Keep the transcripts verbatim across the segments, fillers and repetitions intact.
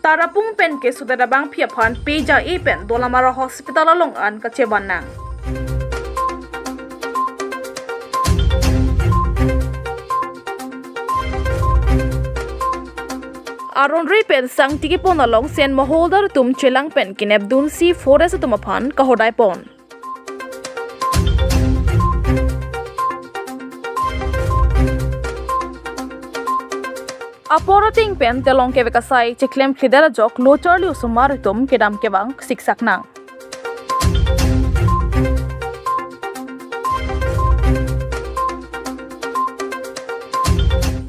Tarapung pen kesodet abangpi aphan peja-e pen Dolamara Hospital along an kachevan nang. Aron ri pen sangti kepon along Sen Maholder atum chelang pen kenep dunsi forest atum aphan kahodai pon. Apor ateng pen telong kevek asai cheklemkledet ajok lo charli osomar atum kedam kevang siksak nang.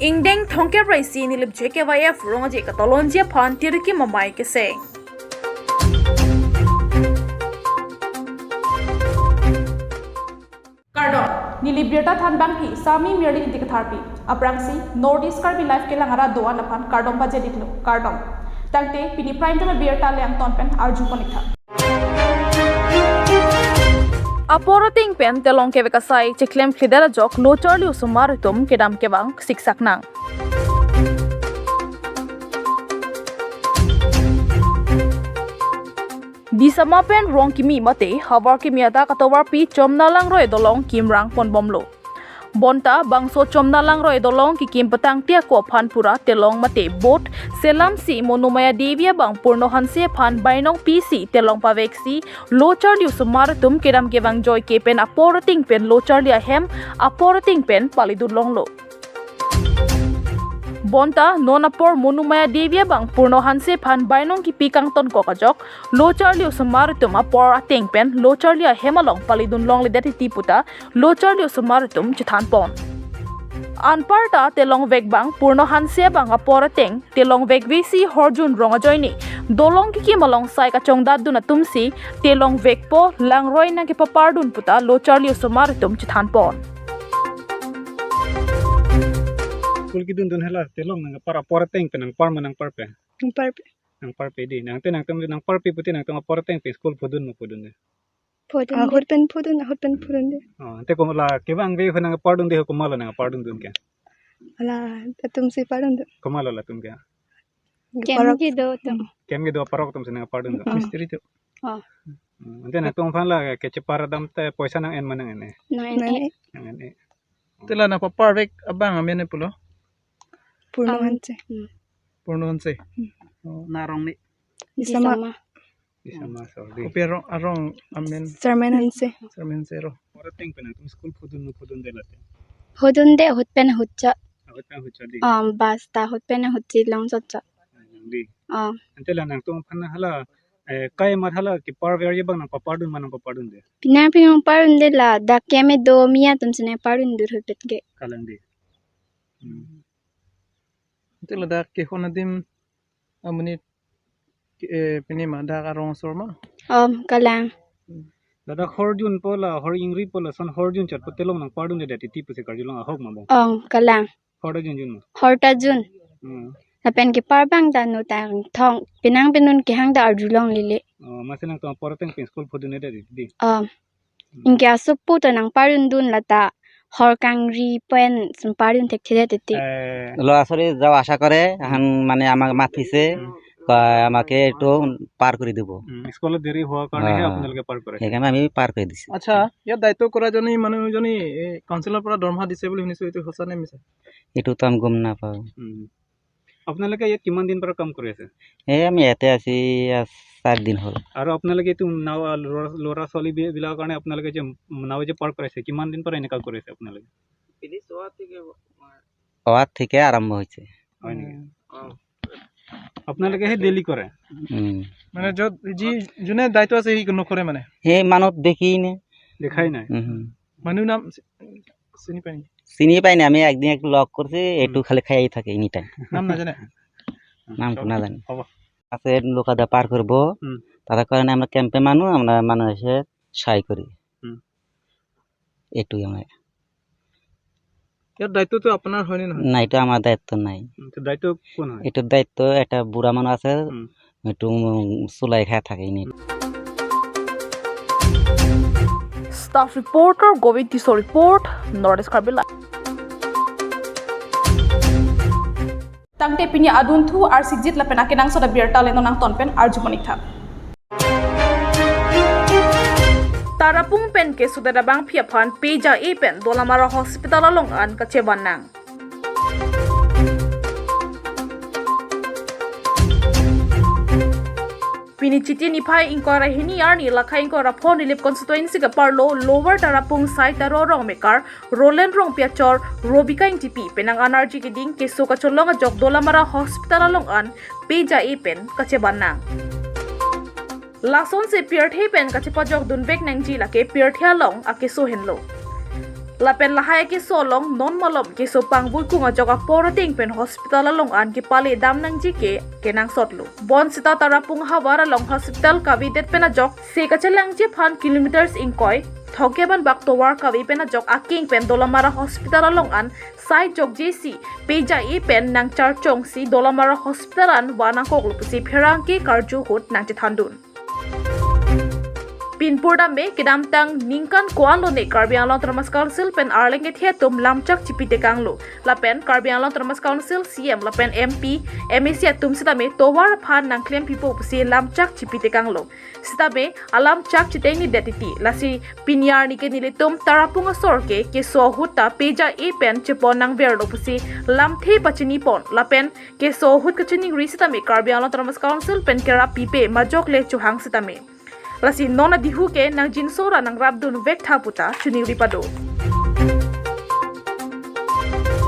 Ingdeng thomkep ra isi Nilip J K Y F Rongaji katolonji aphan tiriki mamai keseng. Kardom, neli birta thanbangpi Sami Mirling Ingti Katharpi. Aphrangsi North East Karbi Live kelang arat do-an aphan kardom pajir-iklo, kardom. Tangte pini prime time abirta le-angton pen arjupon-iktha. Apor ateng pen telong kevek asai cheklemkledet ajok lo charli osomar atum kedam kevang siksak nang. Disama pen Rongkimi mate Havarkimi adak atovarpi Chomna Langroi dolong kimrang ponbomlo. Bonta bangso Chomna Langroi dolong kekim patangte ako aphan pura telong mate boat selamsi Monumaya Devi abang Purno Hanse aphan bainong pisi telong paveksi lo charli osomar atum kedam kevang joike pen apor ateng pen lo charli ahem apor ateng pen palidun longlo. Bonta non apor Monumaya Devi abang Purno Hanse aphan bainong kipi kangtonkok ajok lo charli osomar atum apor ateng pen lo charli ahem along palidun longledet titi puta lo charli osomar atum chethanpon. Anparta telong vek abang Purno Hanse abang apor ateng telong vekvesi horjun rong ajoine dolong kekim along sai kachongdatdun atumsi telong vekpo, langroi nangkepapardun puta lo charli osomar atum chethanpon. School kedundun hala telong nangpar apor ateng pen nangpar ma nangparpe? Nangparpe. Nangparpe dei. Nangte nangtum nangparpe pute nangtum apor ateng pen school phodun ma phodunde? Phodun. Ahut pen phodun, ahut pen phodunde. Oh, ante komat la kevangve ahut nangpardunde, komat la nangpardundun ke? Hala atumsi pardundun. Komat la latum ke? Kem parok. Kedo atum. Kem kedo aparok atumsi nangpardundun. Hmm. Mistri atum. Oh. Hmm, ante nangtumphan la kechepar damte poisa nang-en ma nang-en-e? Nang-en-e. Nang-en-e. Te la nangpaparvek abang amen ne pulo? Purno Hanse. Hmm. Purno Hanse. Hmm. Oh, nang arong ne? Disama. Disama. Disama, sorry. Kopi arong, arong amen? Charmaine Hanse. Charmaine Hanse ro. Apor ateng pen nangtum school phodun ma phodunde late? Phodunde, ahut pen ahutchot. Ahut pen ahutchot dei. Um, basta ahut pen ahutsi longchotchot. Ah, nang dei. Um. Ante la nangtumphan hala, eh, kai amat hala keparverji abang nangpapardun ma nangpapardunde? Penang penang pardunde, ladak keme do mi atumsi nangpardunde ahut pen ke. Kalang dei. Hmm. Ante ladak kehon adim amonit ke, eh, pini ma dak arong asor ma? Om, kalang. Hmm. Ladak horjunpo la, hor ingripo lason horjunchotpo telong nangpardundedet titi pusi karjulong ahok ma bo? Om, kalang. Horta junjun ma? Horta jun. Hmm. Lapen kepar abang ta no tangthong, penang penang kehang ta arjulonglele. Oh, masi nangtum apor ateng pen school phodundedet titi? Om. Hmm. Anke asopo ta nangpardundun, lata hor kangri pen nangpardun thekthedet titi. Eh. ল'ৰা ছোৱালী যাও আশা কৰে, আহান মানে আমাক মাতিছে, হুম। কয় আমাকে একটু পাৰ কৰি দিব। হুম, স্কুলত দেৰি হোৱাৰ কাৰণেহে হ্যাঁ। আপোনালোকে পাৰ কৰে। সেইকাৰণে আমি পাৰ কৰি দিছো। আচ্ছা, ইয়াত দায়িত্ব কৰা জনী মানুহজনী এই কাউন্সিলৰ পৰা দৰমহা দিছে বুলি শুনিছো, এইটো সঁচা নে মিছা? এইটো তো আমি গম নাপাওঁ। হুম। আপোনালোকে ইয়াত কিমান দিন পৰা কাম কৰি আছে? এই আমি ইয়াতে আছি, আজ চাৰি দিন হ'ল। আৰু আপোনালোকে এইটো নাও, ল'ৰা, ল'ৰা ছোৱালী বি-, বিলাকৰ কাৰণে আপোনালোকে যে নাও যে পাৰ কৰাইছে, কিমান দিন পৰা এনেকুৱা কৰি আছে আপোনালোকে? অহাত থেকে আৰম্ভ হৈছে। হয় নেকি? আপোনালোকে সেই ডেইলি কৰে? উম। মানে য'ত যি, যোনে দায়িত্ব আছে, সি নকৰে মানে? সেই মানুহ দেখি নে? দেখাই নাই? উম। মানুহ নাম চি-, চিনি পাই নেকি? চিনি পাই নে? আমি একদিন একটু লগ করছি, একটু হুম। খালি খাই থাকে এনি টাইম। নাম না জানে? নাম তো না জানি। হ'ব। আছে লোক আদা পার করব। হুম। তার কারণে আমরা ক্যাম্পে মানুষ, আমরা মানুষ এসে সাহায্য করি। হুম। এইটোৱে আমাৰ। ইয়াৰ দায়িত্বটো আপোনাৰ হয়নে নহয়? নাই, এইটো আমাৰ দায়িত্ব নাই। হুম, তো দায়িত্ব কোন হয়? এইটো দায়িত্ব এটা বুঢ়া মানুহ আছে, হুম। এইটো, উম, চুলাই খাই থাকে এনেই। Staff reporter Govind Tisso report, North East Karbi Live. Tangte pini adunthu arsijit lapen akenangsot abirta le non nangton pen arju monik tha. Tarapung pen kesodet abangpi aphan peja e pen Dolamara Hospital along an kacheban nang. Pini Chiti niphai ingkoi ra hini arni lakha ingkoi ra pho Nilip constituency ke-arlo Lower Tarapung Sai Taro Rong mekar Roland Rongpi achor Robika Ingtipi penang anarji keding keso kacholong ajok Dolamara Hospital along an peja e pen kacheban nang. Lasonsi pirthe pen kachepajok dunvek nangji lake pirthe along akeso henlo. Lapen lahai akeso along non malom keso pangvui kung ajok apor ateng pen hospital along an kepale dam nangji ke kenangsotlo. Bonsita Tarapung havar along hospital kavedet pen ajok se kachelangji aphan kilometers ingkoi thokep anbak tovar kave pen ajok akeng pen Dolamara Hospital along an sai jokjesi peja e pen nangcharchongsi Dolamara Hospital an van nangkoklo pusi pherangke karju ahut nangchethandun. Pinpur dam me kedamtang ningkan ko-an lone Karbi Anglong Autonomous Council pen arleng kethe atum lamchak chipitekanglo. Lapen Karbi Anglong Autonomous Council C M lapen M P, M A C atum sitame tovar aphan nangklempipo pusi lamchak chipitekanglo. Sitame alamchak chitengnidet titi. Lasi pini arni ke nelitum Tarapung asor ke keso ahut ta peja e pen chepon nangverlo pusi lamthe pachinipon. Lapen keso ahut kachiningri sitame Karbi Anglong Autonomous Council pen kerap pipe majok le chohang sitame. Lasi non adihu ke nangjinso ra nangrapdunvek tha puta chiningri pado.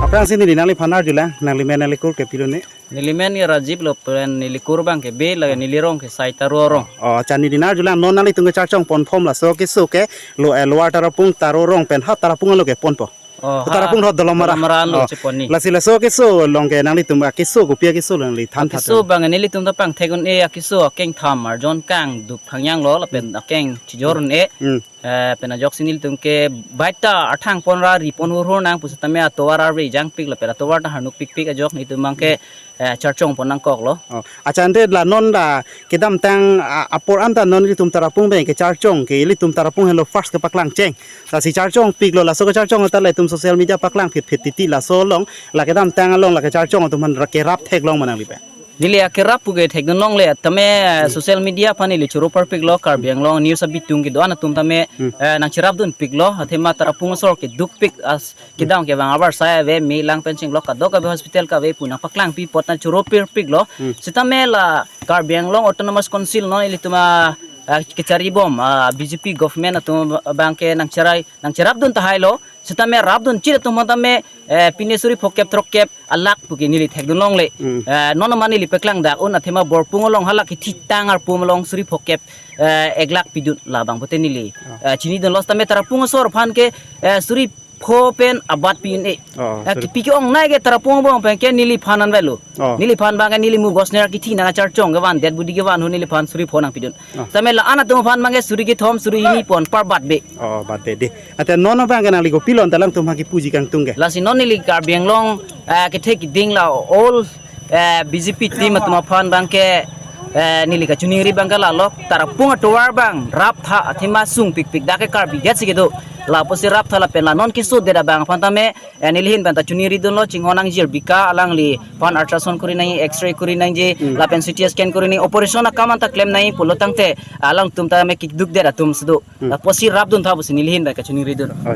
Aphrangsi neli nangliphan arjulang, nanglimen nanglikur ke pilone? Nelimen ke Rajiv lo pen nelikur abang ke Be, lake nelirong ke Sai Taro Rong. Oh, acha neli nangarjulang, non nanglitum kecharchong ponphom laso keso ke lo, eh, Lower Tarapung Taro Rong pen ha Tarapung alo keponpo. Oh, ha Tarapung rot Dolamara. Dolamara lo, oh, chepon ni. Lasi laso keso along ke nanglitum akeso kopi akeso lo nangli than tha? Akeso abang nelitum ta pangthek un-e, akeso akeng tham arjon kangdup phangyang lo lapen akeng chijor un-e. Hmm. Eh, pen ajoksi nelitum ke baita arthang pon ra ripon hurhur nang pusitame atovar arve jangpik lapen atovar ta harnuk pikpik ajok nelitum abang ke, eh, charchong pon nangkoklo. Oh, acha ante la non la kedamtang, a, apor anta non ilitum Tarapung pen kecharchong ke ilitum Tarapung helo first kepaklang cheng. Lasi charchongpiklo, laso kecharchong ta ilitum social media paklang phitphit titi, laso along la kedamtang along la kecharchong atum aphan ra kerap theklong ma nangli pen? Neli akerap pu ke thekdunlongle tame, eh, hmm, social media aphan neli choro parpiklo, Karbi Anglong news abitung kedo-an atum tame, hmm, eh, nangcherapdunpiklo, athema Tarapung asor kedukpik as kedam kevang abar sai ave, me lang pen chenglok kadokave hospital kave pu nangpaklangpi apot nangchoro pirpiklo. Hmm. Sitame la Karbi Anglong Autonomous Council non ilitum a, a, kecharibom, a, B J P government atum abang ke nangcherai, nangcherapdun tahailo. Sitame rapdunchit atum tame, eh, pine suri phokep throkkep alak pu ke neli thekdunlongle. Hmm. Eh, non ma neli paklang dak un athema Borpung along hala kethitang arpum along suri phokep, eh, ek lakh pidun labang pute neli. Ah. Eh, chinidunlo sitame Tarapung asor aphan ke, eh, suri pho pen abat pi un-e. Oh, eh, suri. Kipi ke-ongnei ke Tarapung abang pen ke neliphan an velo. Oh. Neliphan abang ke neli mu gosner kithi nangcharchong kevan, dead body kevan ahut neliphan suri pho nangpidun. Oh. Tame la-an atum aphan abang ke suri kethom, suri hini pon parbat be. Oh, bat be de. Ante non abang ke nangli kopilo ante alangtum ha kipuji kangtung ke? Lasi non neli Karbi Anglong, eh, kethe keding la all, eh, B J P team atum aphan abang ke, eh, neli kachiningri abang ke lalo, Tarapung atovar abang raptha athema sungpikpik dak ke Karbi det si kedo. Lapusi raptha lapen la non kesodet abang aphan tame, eh, neli ahin pen ta chiningridunlo, chinghon nangjir bika alangliphan ultrasound kuri nangji, X-ray kuri nangji, hmm, lapen C T scan kuri nangji, operation akam anta klem nangji pulo tangte alangtum tame kedukdet atum si do. Hmm. Lapusi rapdun tha pusi neli ahin pen kachiningridun. Oh.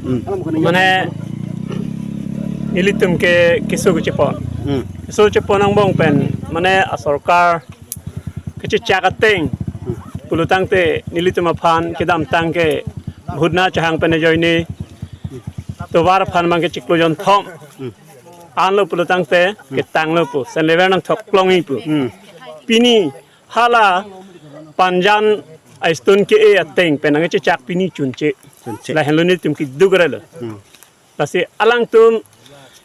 Hmm. Mane nelitum ke keso kechepon. Hmm. Keso chepon angbong pen mane asorkar kechechak ateng. Hmm. Pulo tangte nelitum aphan kedamtang ke bhutna chahang pen ajoine tovar aphan abang ke chiklo jonthom. Hmm. Anlo pulo tangte, hmm, ketanglo pu, sen lever nangthoklongji pu. Hmm. Pini hala Panjan a-stone ke-e ateng pen nangchechak pini chunche. Chunche. Lahenlo nelitum keduk relo. Hmm. Lasi alangtum,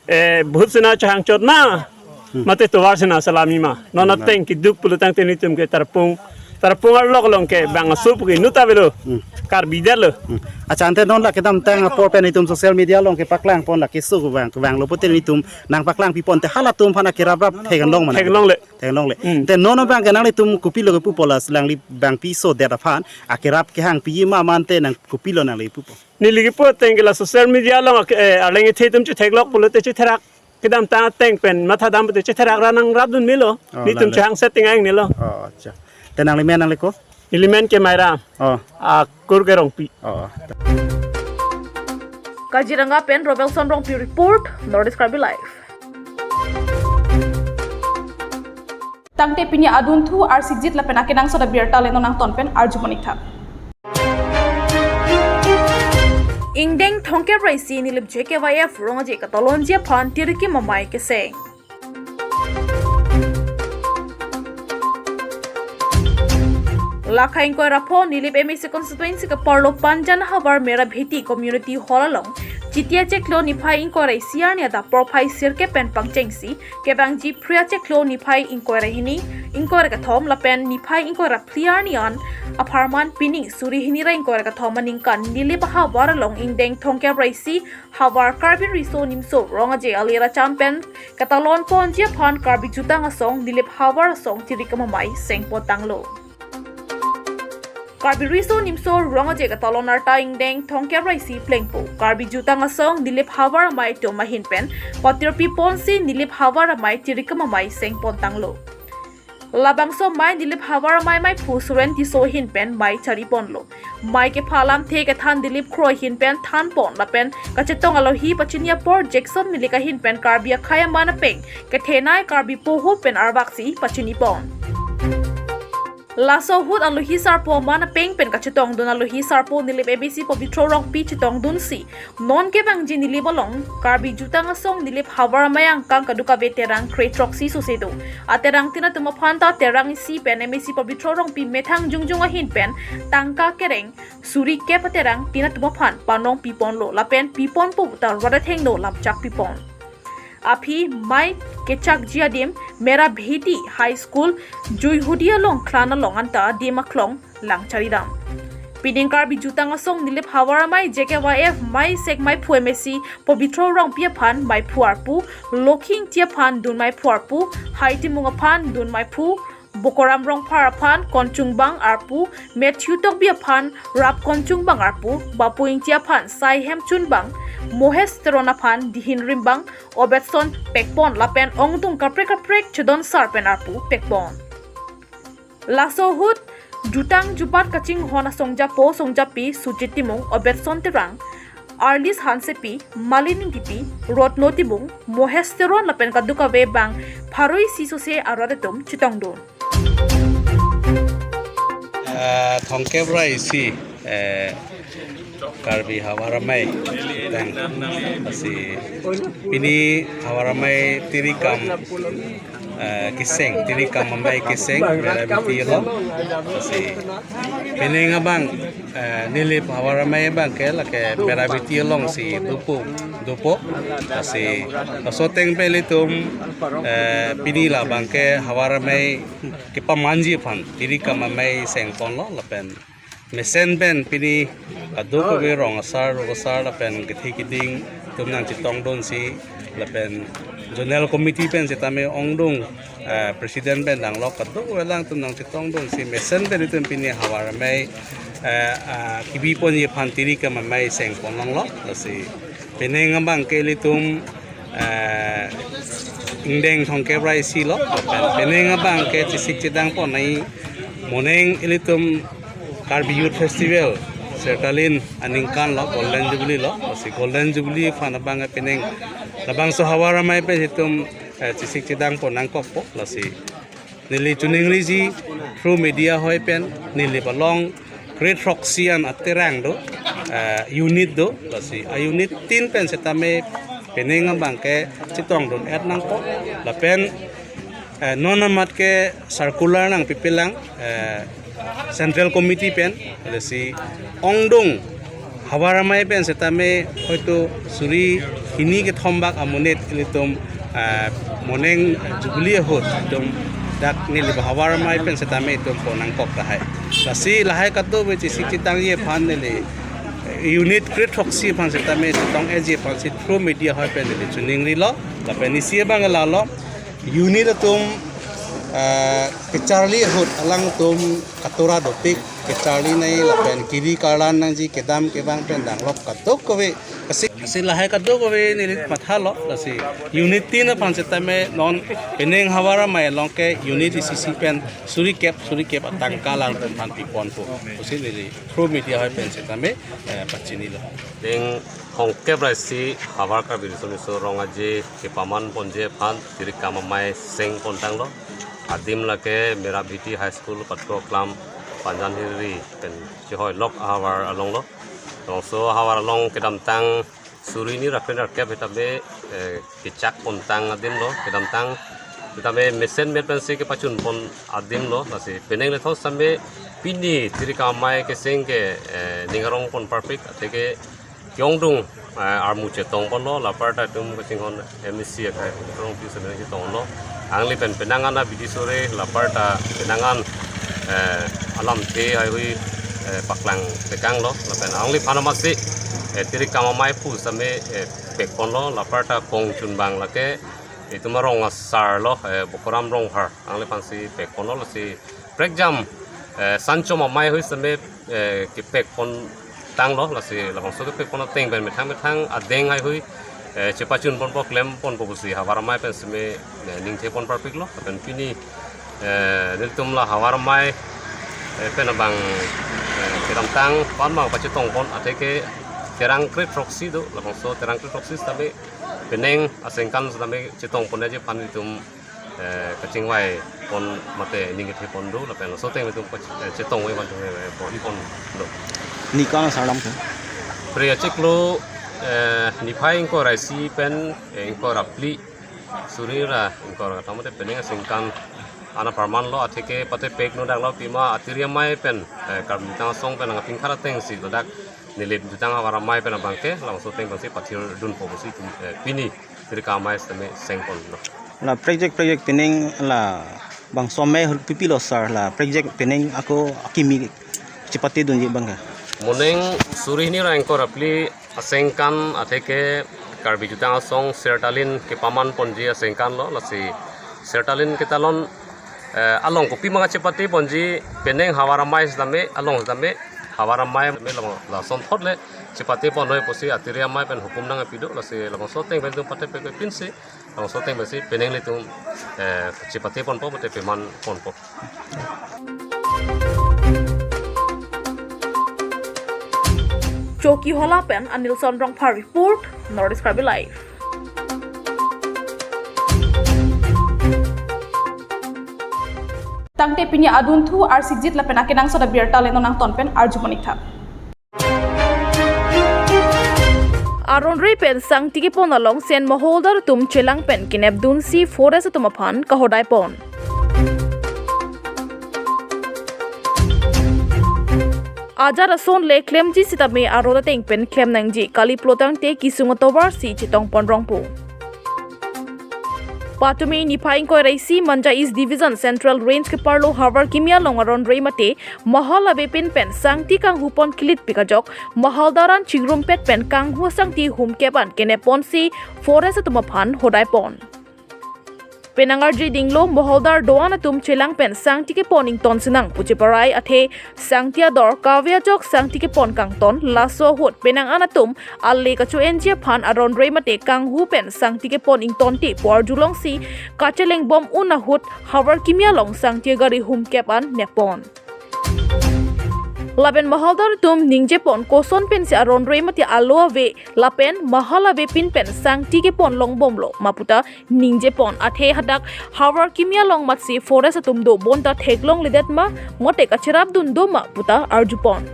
eh, bhut sena chahang chot ma, hmm, mate tovar sena salami ma. Non, hmm, ateng keduk pulo tangte nelitum ke Tarapung, Tarapung arlok along ke bang aso pu ke inut avelo. Hmm. Karbi detlo. Hmm. Acha ante non la kedamtang apor pen itum social media along kepaklang pon la keso kevang, kevanglo pute nelitum nangpaklangpi pon te halatum aphan akeraprap theklong ma nang? Theklongle. Theklongle. Hmm. Ante non abang ke nanglitum kopilo kepupo la alangli bangpi sodet aphan akerap kehangpi ma mante nang kopilo nangli pupo? Neli kepu ateng ke la social media along ak-, eh, arleng ethe atum chetheklok pulote chetherak. kedamtang ateng pen mathadam pute chetherak ra nangrapdun melo. Oh, netum lalo. Chehang setting aing nelo. Oh, acha. Te nangli men nangli ko? Neli men ke Mairam. Oh. Akur ke Rongpi. Oh. Kaziranga pen Robelson Rongpi report, North East Karbi Live. Tangte pini adunthu arsikjit lapen akenangsot abirta le non nangton pen arju manik tha. Ingdeng thomkep ra isi Nilip J K Y F Rong Aje katalonji aphan tirikim amei keseng. Lakha ingkoi ra pho Nilip M A C constituency ke-arlo Panjan havar Mera Bheti Community Hall along Chitia chiklo niphai ingkoi ra isi arni adap porphai sirkep pen pangchengsi kevangji Phre achiklo niphai ingkoi ra hini, ingkoi ra kethom lapen niphai ingkoi ra phli arni an apharman pining suri hini ra ingkoi ra kethom aningkan Nilip havar along ingdeng thomkep ra isi havar Karbi Riso Nimso Rong Aje alir acham pen katalon ponji aphan Karbi Jutang Asong Nilip havar asong tirikim amei sengpon tanglo. Karbi Riso Nimso Rong Aje katalon arta ingdeng thomkep ra isi plengpo Karbi Jutang Asong Nilip havar amei atum ahin pen patirpi ponsi Nilip havar amei tirikim amei sengpon tanglo. Labangso amei Nilip havar amei meiphu Suren Tisso ahin pen mei chari ponlo. Mei kepha alamthe kethan Dilip Kro ahin pen than pon lapen kachetong alohi pachini apor Jackson Milik ahin pen Karbi akhei aman apeng kethenei Karbi poho pen arvaksi pachini pon. Laso ahut alohi sarpo aman apeng pen kachetongdun alohi sarpo Nilip M A C Pobitro Rongpi chetongdunsi non kevangji Nilip along Karbi Jutang Asong Nilip havar amei angkang kadokave terang kre throksi sose do. Aterang tin atum aphan ta terang isi pen M A C Pobitro Rongpi methang jongjong ahin pen tangka kereng suri kep aterang tin atum aphan panong piponlo lapen piponpo ta rat athengno lamchak pipon. Aphi mei kechakji adim Mera Bheti High School Juihudi along khlan along anta adim aklong lang charidam. Pining Karbi Jutang Asong Nilip havar amei J K Y F mei sek meiphu M A C Pobitro Rongpi aphan meiphu arpu, Lokhi Ingti aphan dun meiphu arpu, Hai Timung aphan dun meiphu, Bokoram Rongphar aphan konchungbang arpu, Matthew Tokbi aphan rap konchungbang arpu, Bapu Ingti aphan sai hem chunbang, Mohes Teron aphan dihin rimbang, Obetson pekpon lapen ongdung kaprek kaprek chedon sar pen arpu pekpon. Laso ahut jutang jubat kachinghon asongjapo songjapi Sujit Timung, Obetson Terang, Arlis Hansepi, Malin Ingtipi, Rotno Timung, Mohes Teron lapen kadokave bang pharo isi sose arat atum chetongdun. Eh, thomkep ra isi, eh, Karbi havar amei tang. Lasi pini havar amei tirikam, eh, keseng, tirikam amei keseng, Mera Bheti along. Lasi pining abang, eh, Nilip havar amei abang ke lake Mera Bheti alongsi dopo, dopo. Lasi laso ateng pen ilitum, eh, pini labang ke havar amei kepamanji aphan tirikam amei sengponlo lapen mesen pen pini kadokave rong asar, rong asar lapen kethe keding atum nangchetongdunsi lapen zonal committee pen setame ongdung, eh, president pen danglok kadokave alangtum nangchetongdunsi mesen pen itum pini havar amei, eh, ah, kebiponji aphan tirikam amei sengpon longlo. Lasi pining abang ke ilitum, eh, ingdeng thomkep ra isi lo, pen pining abang ke chesik chedang ponnei moning ilitum Karbi Youth Festival, Sertalin aningkan lo, Golden Jubilee lo. Lasi Golden Jubilee aphan abang ke pining labangso havar amei pen itum, eh, chesik chedang pon nangkokpo. Lasi neli choningriji through media ahoi pen Nilip along kre throksi an aterang do, eh, unit do, lasi a-unit tin pen setame pining abang ke chetongdun-et nangpo lapen, eh, non amat ke circular nangpipelang, eh, Central Committee pen, lasi ongdung havar amei pen setame hoito suri hini kethom bak amonit ilitum, ah, moning Jubilee ahut itum dak Nilip havar amei pen setame itum pon nangkok tahai. Lasi lahai kadokave chesik chedangji aphan neli unit kre throksi aphan setame chetong-etji aphansi through media ahoi pen neli choningrilo. Lapen isi abang lalo unit atum, ah, kecharli ahut alangtum katora dopik, kecharli nangji lapen kiri karlan nangji kedam kevang pen danglok kadokave. Lasi, lasi lahai kadokave neli mathalo, lasi unity aphan setame non penang havar amei along ke unit isi pen suri kep, suri kep atangka alanglitum aphan piponpo pusi neli through media hai pen setame, eh, pachinilo. Ding Hongkep ra isi Havar Karbi Riso Nimso Rong Aje kepaman ponji aphan Tirikam Amei seng pontanglo. Adim lake Merabhiti High School, Patro Klam, Panjan Hiliri pen chehoi lok ahavar alonglo. Labangso ahavar along kedamtang suri hini ra kre nerkep setame, eh, kechak pontang adimlo, kedamtang setame mesenmet pensi kepachun pon adimlo, lasi penang lethot setame pini Tirikam Amei keseng ke, eh, ning arong pon parpik, atheke ke-ongdung, eh, armu chetong ponlo, la aparta itum kachinghon M A C akai, Rongpi setame chetonglo. Alangli pen penang an abidi sore, la aparta penang an, eh, alamthe haihui, eh, paklang tekanglo, lapen alangliphan amatsi, eh, Tirikam Amei pu setame, eh, pek ponlo, la aparta kongchunbang lake itum arong asarlo, eh, Bokoram Ronghar, alangliphansi pek ponlo, lasi prekjam, eh, Sanchom Amei hui setame, eh, kepek pontanglo, lasi labangso kepek pon ateng pen methang methang adeng haihui, eh, chepachun ponpo, klem ponpo pusi Havar Amei pen setame, eh, ningthe pon parpiklo, lapen pini, eh, nelitum la Havar Amei, eh, pen abang, eh, kedamtang pan abang pachetong pon, atheke terang kre throksi do, labangso terang kre throksi setame penang asengkan setame chetong ponji aphan itum, eh, kachingvai pon mate ning kethe pon do, lapen laso ateng itum pach-, eh, chetongvai van tung, eh, pon, pon do. Nikan asar alam ke? Pria chiklo, eh, niphai ingkoi ra isi pen, eh, ingkoi ra phli suri ra ingkoi ra kethom mate penang asengkan an apharmanlo, atheke pate pek nodaklo, pima Atiri Amei pen, eh, Karbi Jutang Asong pen nangpingkhat atengsi ladak Nilip Jutang Havar Amei pen abangke, labangso ateng pensi pathirdunpo pusi, eh, pini Tirikam Amei setame seng ponlo. La prekjak prekjak penang labangso amei hur pipilo sir, la prekjak penang ako akimi chepatedunji abangke? Moning suri hini ra ingkoi ra phli asengkan atheke Karbi Jutang Asong sertalin kepaman ponji asengkanlo, lasi sertalin ketalon, eh, along kopi manga chepate ponji, penang Havar Amei setame, along setame Havar Amei setame labang lason thot le chepate ponnoi pusi Atiri Amei pen hukum nangpi do, lasi labangso ateng pen itum pate pek pinsi, labangso ateng pensi penang ilitum, eh, chepate ponpo mate peman ponpo. Chokihola pen Anilson Rongphar report, North East Karbi Live. Tangte pini adunthu arsikjit lapen akenangsot abirta le non nangton pen arju monik tha. Aron rei pen sangti kepon along sen moholdar atum chelang pen kenepdunsi forest atum aphan kahodai pon. Ajat ason le klemji sitame aron ateng pen klem nangji, kali pulotangte kesung atovar si chetong pon rongpo. Patumi niphai ingkoi ra isi Manja East Division Central Range keparlo Havar Kimi along aron rei mate mahal avepin pen sangti kanghu pon kilitpik ajok, mahaldar an chingrumpet pen kanghu sangti humkep an kenep ponsi forest atum aphan hodai pon. Penang arje dinglo, mahaldar do-an atum chelang pen sangti kepon ington sinang pu cheparai athe sangti ador kave ajok sangti kepon kangton, laso ahut penang an atum ale kacho-enji aphan aron rei mate kanghu pen sangti kepon ingtonte pu arjulongsi kacheleng bom un ahut Havar Kimi along sangti agari humkep an nep pon. Lapen mahaldar atum ningje pon koson pensi aron rei mate alo ave lapen mahal avepin pen sangti kepon long bomlo ma puta ningje pon, athe hadak Havar Kimi along matsi forest atum do bonta theklongledet ma, mate kacherapdun do ma puta arju pon.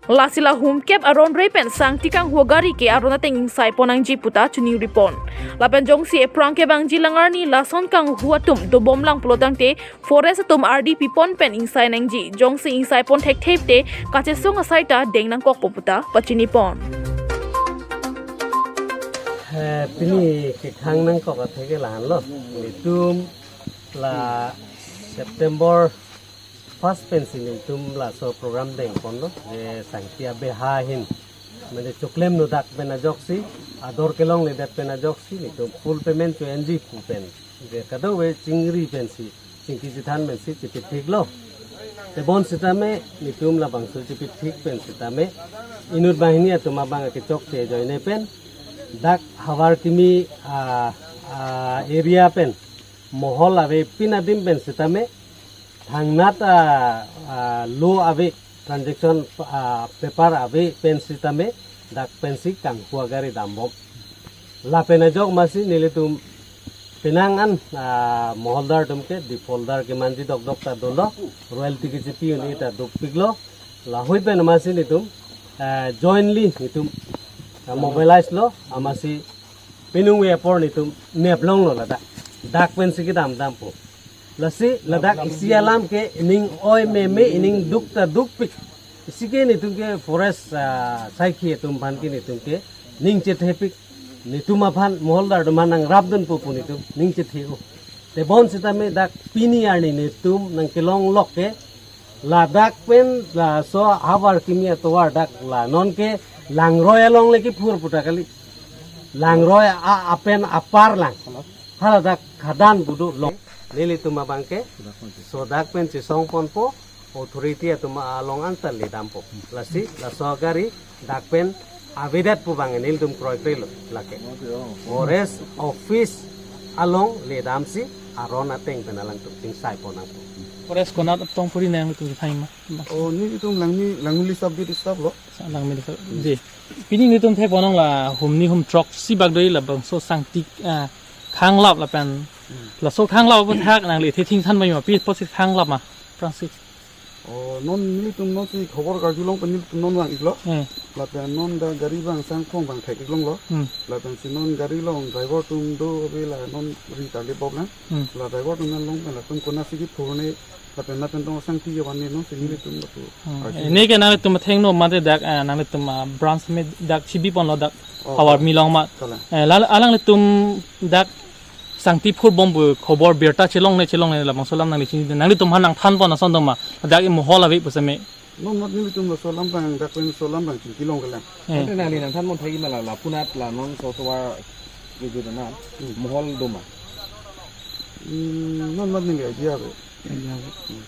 Lasi la humkep aron rei pen sangti kanghu agari ke aron ateng ingsai pon nangji puta choningri pon. Lapen jongsi ephrang kevangji lang arni lason kanghu atum dobom lang pulotangte forest atum ardi pipon pen ingsai nangji, jongsi ingsai pon thekthepte kachesong asai ta deng nangkokpo puta pachini pon. Eh, pini kethang nangkok atheke lahenlo. Nelitum la September first pensi nelitum laso program deng ponlo, je sangti abeha ahin, mane choklem nodak pen ajoksi, ador kelongledet pen ajoksi nelitum full payment cho-enji pu pen, je kadokave chingri pensi, chingki chethan pensi chepithiklo. Tebon sitame, netum labangso chipithik pen sitame, inut banghini atum abang kechokche ajoine pen, dak havar kimi, ah, ah, area pen, mohol avepin adim pen sitame, thangnat, ah, ah, lo ave, transaction, ah, paper ave pen sitame, dak pensi kanghu agari dambom. Lapen ajok masi nelitum penang an, ah, moholdar atum ke defaulter kemanji dokdok ta dolo, royalty kechipi un-e ta dukpiklo, lahui pen masi netum, ah, jointly netum, ah, mobilize lo, amasi penung apor netum neplonglo ladak. Dak pensi kedam dampo. Lasi ladak isi alam ke ining oi meme, ining duk ta dukpik. Isi ke netum ke forest, ah, saikhi atum aphan ke netum ke ning chethepik. Netum aphan moholdar atum aphan nangrapdunpo pu netum ning chethe-o. Tebon sitame dak pini arni netum nangkelong lok ke ladak pen laso havar kimi atovar dak la non ke langroi along le kiphur pu ta kali. Langroi a-, apen apar lang. Hala dak khadan pu do long. Nelitum abang ke so dak pen chesongponpo, authority atum along antar le dampo. Lasi laso agari dak pen avedet pu abang nelitum kroikrelo lake. Forest office along le damsi aron ateng pen alangtum chingsaipon nangpo. Forest konat tong puri nangtum thai ma? Oh, nelitum Langmi, Langmili sub-division lo. Sa Langmili sub-division. Pini netum thekpon nang la humni humthrok si bak doi labangso sangti, ah, khanglap lapen. Hmm. Laso khanglap aputhak nangli the thingthan bai ma, pi apotsi khanglap ma, Francis? Oh, non nelitum non si khobor karjulong pen nelitum non vang-iklo. Hmm. Lapen non dak gari abang sangkhong abang thek-iklonglo. Hmm. Lapen si non gari along driver atum do ave, la non ri tarlip bok nang. Hmm. La driver atum nang long pen latum konatsi kiphurne lapen lapen tong sangti avan ne non si nelitum lapu. Hmm. Arju. Ene ke nangtum athengno mate dak, eh, nangtum, ah, branch me dak chibiponlo dak Oh, havar oh. Milong ma. Kalang. Eh, lal-, alanglitum dak sangti phurbom pu khobor birta chelongle chelongle labangso alam nangli chini, nanglitum aphan nangthanpon ason doma, dak i mohol ave pu seme. Non mat nelitum laso alam abang, dak pen laso alam abang chingkilong kelang. Eh. Ante nangli nangthanpon thai ma la, la punat la non so tovar ke ju dana, Hmm. Mohol doma. Hmm, non mat neli idea ave. Idea ave. Hmm.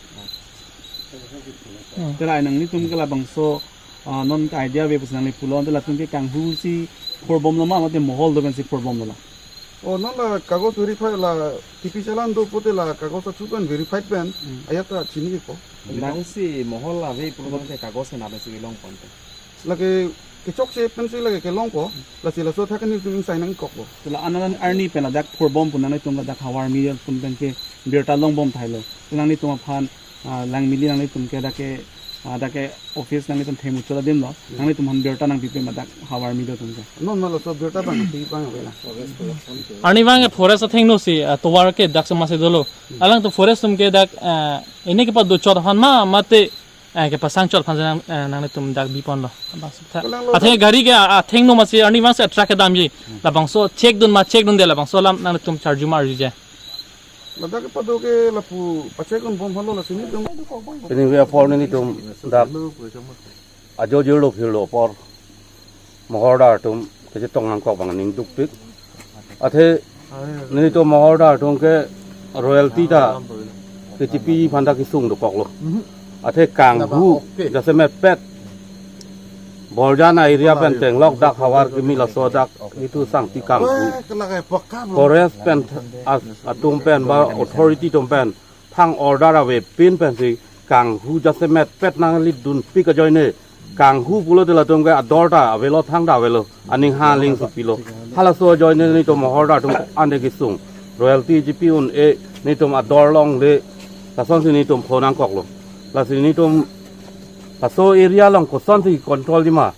Hmm. Te la nanglitum ke labangso, ah, non ke idea ave pusi nangli pulo, te latum ke kanghu si phurbomlo ma, mate mohol do pensi phurbomlo la? Oh, non la kagos verify la T P challan do pute la kagos athu pen verified pen, Hmm. Ajat ta chini ko. Bang si mohol ave pulo mate kagos na pensi longpon te. Lake kechokche pensi lake kelongpo, lasi laso athak nelitum ingsai nangkokpo. Te la anan arni pen ladak phurbom pu nanglitum ladak havar mili atum pen ke birta longbom thailo. Te nanglitum aphan, ah, Langmili nanglitum ke dak ke, ah, dak ke office nanglitum themu chola dimlo. Hmm. Nanglitum aphan birta nangpipe ma dak havar mili atum ke? Non ma laso birta abang pi abang ave la. Arni abang ke forest athengno si, ah, tovar ke dak sama si dolo. Hmm. Alangtum forest atum ke dak, ah, ene kepado chot aphan ma, mate eh, kepasang chot aphan si nang, eh, nanglitum dak biponlo. Abang sita. Kalang lo athe dak gari ke, ah, athengno masi arni abang si attract kedamji. Hmm. Labangso check dun ma check dunde labangso alam nanglitum charju ma arjuje. Ladak kepado ke lapu pa-check dunbom aphanlo lasi nelitum. Pini ave apor nelitum dak ajo jirlo phirlo apor. Moholdar atum kachetong nangkok abang ning dukpik. Athe nelitum moholdar atum ke royalty ta kechipi aphan ta kesung dokoklo. Athe kanghu jasemet pet Borjan area pen chenglok dak havar kimi laso dak itum sangti kanghu. Forest pen as-, atum pen ba authority atum pen thang order avepin pensi kanghu jasemet pet nanglit dunpik ajoine. Kanghu pulote latum ke ador ta avelo, thang ta avelo, aning ha aling si pilo. Halaso ajoine nelitum moholdar atum ande kesung. Royalty chipi un-e nelitum ador longle, lasonsi nelitum pho nangkoklo. Lasi nelitum laso area along kosonsi control jima.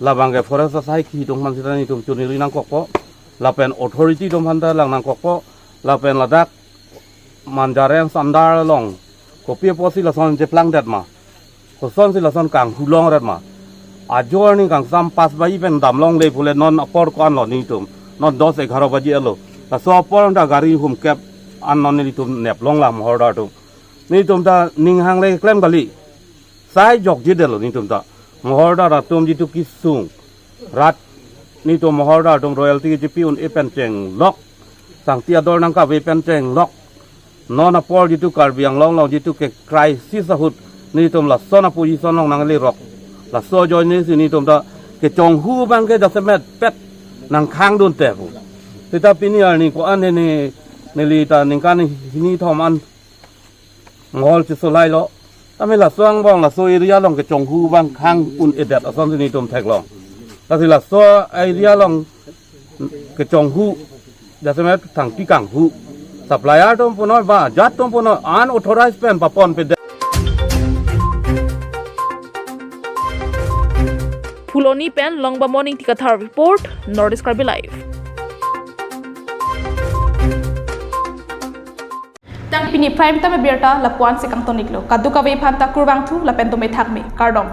Labang ke forest asaikhi atum aphan sita nelitum chuniri nangkokpo. Lapen authority atum aphan ta lang nangkokpo. Lapen ladak Manja Range under along kopi apotsi lason cheplangdet ma, kosonsi lason kanghu longret ma. Ajo arni kangsam pas baji pen damlongle pule non apor ko-anlo nelitum. Non dos egharo baji alo. Laso apor ta gari humkep an non nelitum neplong la moholdar atum. Nelitum ta ning hangle klem kali. Sai jokjedetlo nelitum ta. Moholdar atum jitu kesung rat nelitum moholdar atum royalty chipi un-e pen chenglok. Sangti ador nangkave pen chenglok. Non apor jitu Karbi Anglong along jitu ke crisis ahut nelitum lason a-position along nanglerok. Laso ajoine si nelitum ta kechonghu abang ke jasemet pet nangkhangdunte pu. Seta pini arni ko-an hini neli ta ningkan hini thom an mohol chesolailo. Tame laso angbong laso area along kechonghu abang khang un-edet ason si nelitum theklong. Lasi laso area along kechonghu jasemet thangpi kanghu. Supplier atum punoi ba ajat atum punoi unauthorized pen paponpedet. Phuloni pen Longbamon Ingti Kathar report, North East Karbi Live. Tang pini prime time abirta lapu-an si kangtoniklo. Kadokave aphanta kurvangthu lapen dome thakme. Kardom.